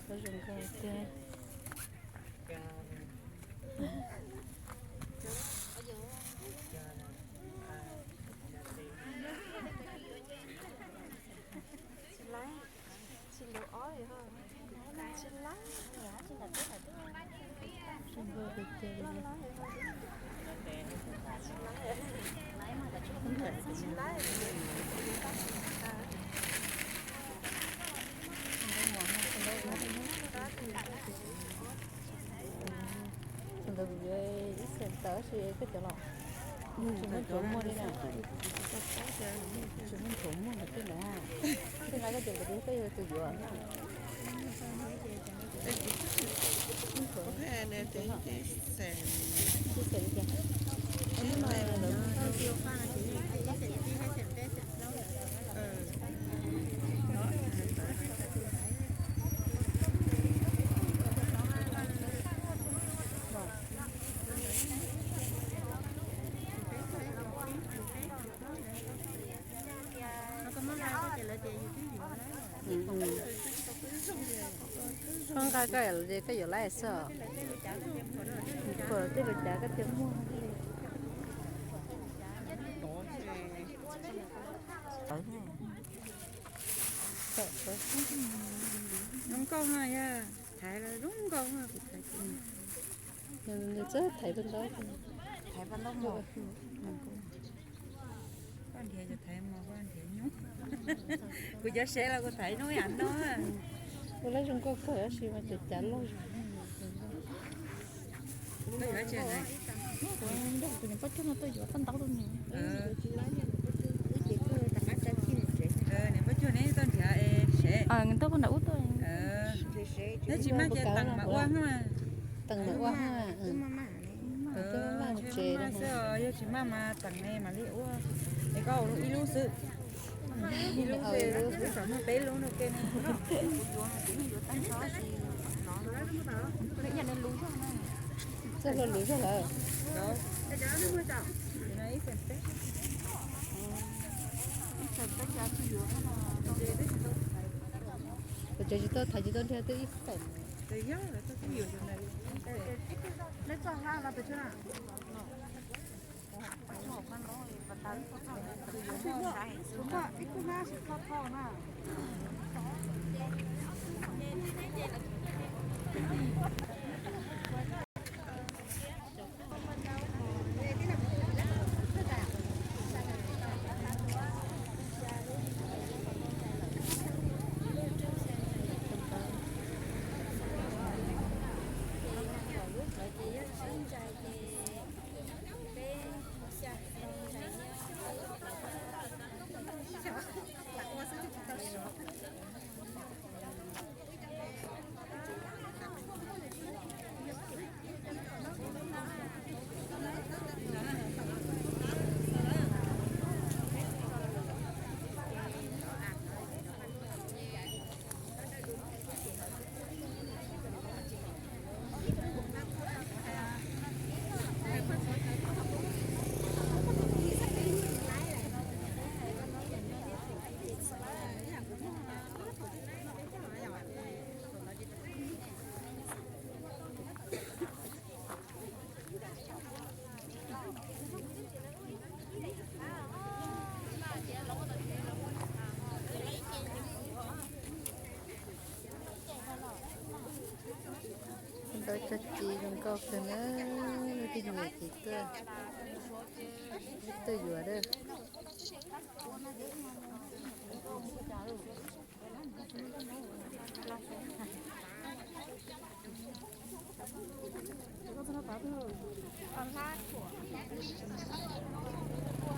Koj zoo nkauj tiag. Tsis laib, tsis laib, tsis laib. Tus ntawd kuv yuav ib xees tawm tab sis koj cov los tsis muaj nthuav muag li na. Tsis muaj nthuav muag ntawm tej ntawd. Tej ntawd koj cov kuv twb koj yog tus yuav. Ib xees li cas? Koj nqa koj los ces koj yuav laib xwb os. Khuam tej lus cav koj thiaj muag. Zoo nkauj no yog thaiv los zoo nkauj no kuv thaiv. Nws txawj thaiv paj ntaub. Thaiv paj ntaub mos. Koj nrhiav cov thaiv mos, koj nrhiav nyuj. Kuv cov sev los kuv thaiv nyuj yam no. Ua lawv zoo nkauj kawg tab sis mas cov cav loj zog. Kuv niam poj cuag no tuaj yuav paj ntaub rau nws. Niam poj cuag neb tuaj nrhiav sev. Nws tuaj paj ntaub ub tuaj. Neb tsis maj ces teem mam ua. Teem mam ua. Maj xwb, yog tsis maj mas teem ne mam li ua. Es koj ua ib lub xwb. Ib lub, ib lub, muaj peb lub no ke ne. Txawj luag lus zog lawm. Kuv tseem tsis tau thaiv tsis tau nrhiav twb ib feem. Ntawd cog ci zoo nkauj kawg na, lub twg nyuam ces tuaj, tuaj yuav dab.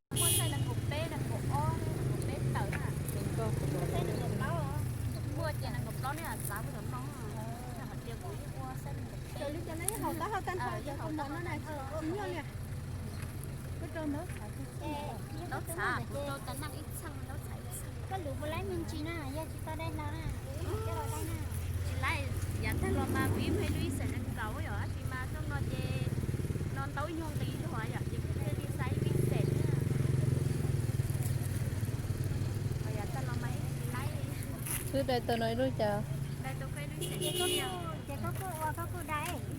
Muaj size nees nkaum peb, nees nkaum ob, nees nkaum peb tawm na. Size nees nkaum plaub, muaj ces nees nkaum plaub nej lam xav puas tom no. Hais tias kuv ua size nees nkaum peb. Ntaub txhav kuv rau tas naj ib txheej, ntaub txhav ib txheej. Koj lus puas laib me ntsis na, yog tsis tau dai hlo na, tsis laib, yav tag los mas kuv ib me lub ib xees nees nkaum yom, tab sis mas txoj no ces no ntaub ib nyuag nqis zog yom, ces kuv thiaj li xav ib xees. Yav tag los mas tsis laib. Wb dai tau no ib lub cas? Ces koj kuj ua, koj kuj dai.